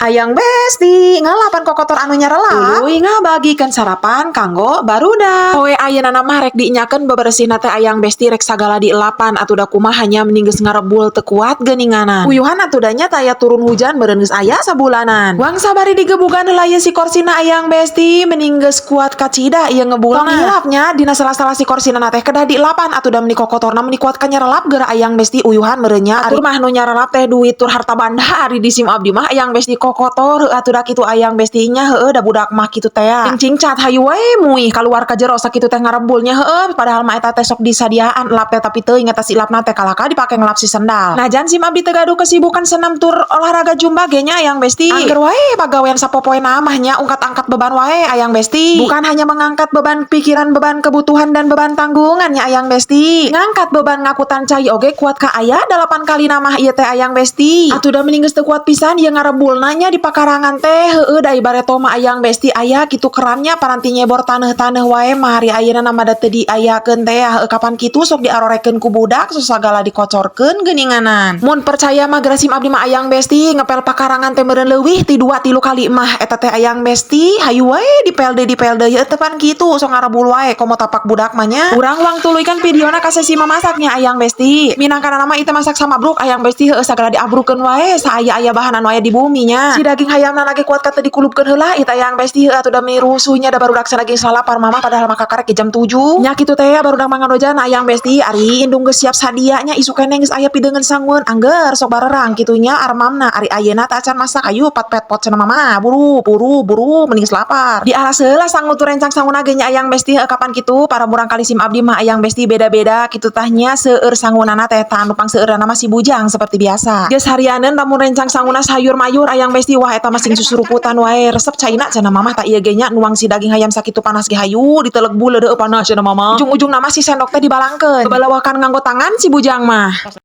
Ayang Besti ngelapan kokotor anu nyarelap. Tuluy ngabagikeun sarapan kanggo barudak. Poe ayeuna mah rek diinyakeun beberesihna teh, Ayang Besti, rek sagala dielapan atuh da kumaha nya, mending geus ngarebul teu kuat geuninganan. Uyuhan atuh da nya taya turun hujan meureun geus aya sabulanan. Wang sabari digebugan heula ieu si korsina, Ayang Besti, mending geus kuat kacida ieu ngebulna. Tong hilap nya, dina salah-salah si korsina teh kedah dielapan atuh da meni kokotorna meni kuat kanyarelap geura, Ayang Besti, uyuhan meureun nya. Atur mah nu nyarelap teh duit tur harta banda, ari di sim abdi mah, Ayang Besti, kokotor. Heuh atuh da kitu, Ayang Besti nya, heueuh da budak mah kitu teh ya. Cingcat hayu we muih kaluar ka jero sakitu teh ngarebulnya, heueuh, padahal mah eta teh sok disadiaan lap teh, tapi teuing eta si lapna teh kalaka dipake ngelap si sendal. Najan sim abdi teu gaduh kesibukan senam tur olahraga zumba ge nya, Ayang Besti. Angger wae pagawean sapopoe mah nya ungkat-angkat beban wae, Ayang Besti. Bukan hanya mengangkat beban pikiran, beban kebutuhan, dan beban tanggungan nya, Ayang Besti. Ngangkat beban ngakutan cai oge kuat ka aya dalapan kali namah ieu teh, Ayang Besti. Atuh da mending geus teu kuat pisan ieu ngarebulna nya di pakarangan teh, heueuh da bareto mah, Ayang Besti, aya kitu kerannya paranti nyebor taneuh-taneuh wae mah, ari ayeuna mah da teu diayakeun teh, heueuh, kapan kitu sok diarorekeun ku budak sok sagala dikocorkeun geuninganan. Mun percaya mah geura sim abdi mah, Ayang Besti, ngepel pakarangan teh meureun leuwih ti dua tilu kali mah eta teh, Ayang Besti, hayu wae dipel deui, dipel deui, heueuh teu pan kitu sok ngarebul wae komo tapak budak mah nya. Urang wang tuluy kan videona ka sesi mamasaknya, Ayang Besti. Minangkana mah ieu masak samabruk, Ayang Besti, heueuh, sagala diabrukeun wae saaya-aya bahan anu aya di bumi nya. Si daging hayamna lagi kuat kata dikulupkeun heula ieu Ayang Besti, heueuh atuh da meni rusuhnya da barudak daging salapar mamah, padahal mah kakarek ge jam 7. Nya kitu teh barudak manganojana, Ayang Besti, ari indung geus siap sadia nya, isuk keneh geus aya pideungeun sangueun angger sok barerang kitu nya armamna, ari ayeuna teh acan masak, ayu pat pet pot cenah mama, buru buru buru mending geus lapar. Dialas heula sangu tur rencang sanguna ge nya, Ayang Besti, heueuh, kapan kitu para murang kali sim abdi mah, Ayang Besti, beda-beda kitu tah nya seueur sangunana teh, tah anu pangseueurna mah si bujang seperti biasa. Geus harianeun lamun rencang sanguna sayur mayur, Ayang Besti, wah eta mah sing susuruputan wae, resep caina cenah mamah. Tak ieu ge nya nuang si daging hayam sakitu panas ge hayu diteleg buleud, heueuh panas cenah mama. Ujung-ujung nama si sendok teh dibalangkeun balawakan nganggo tangan si bujang mah.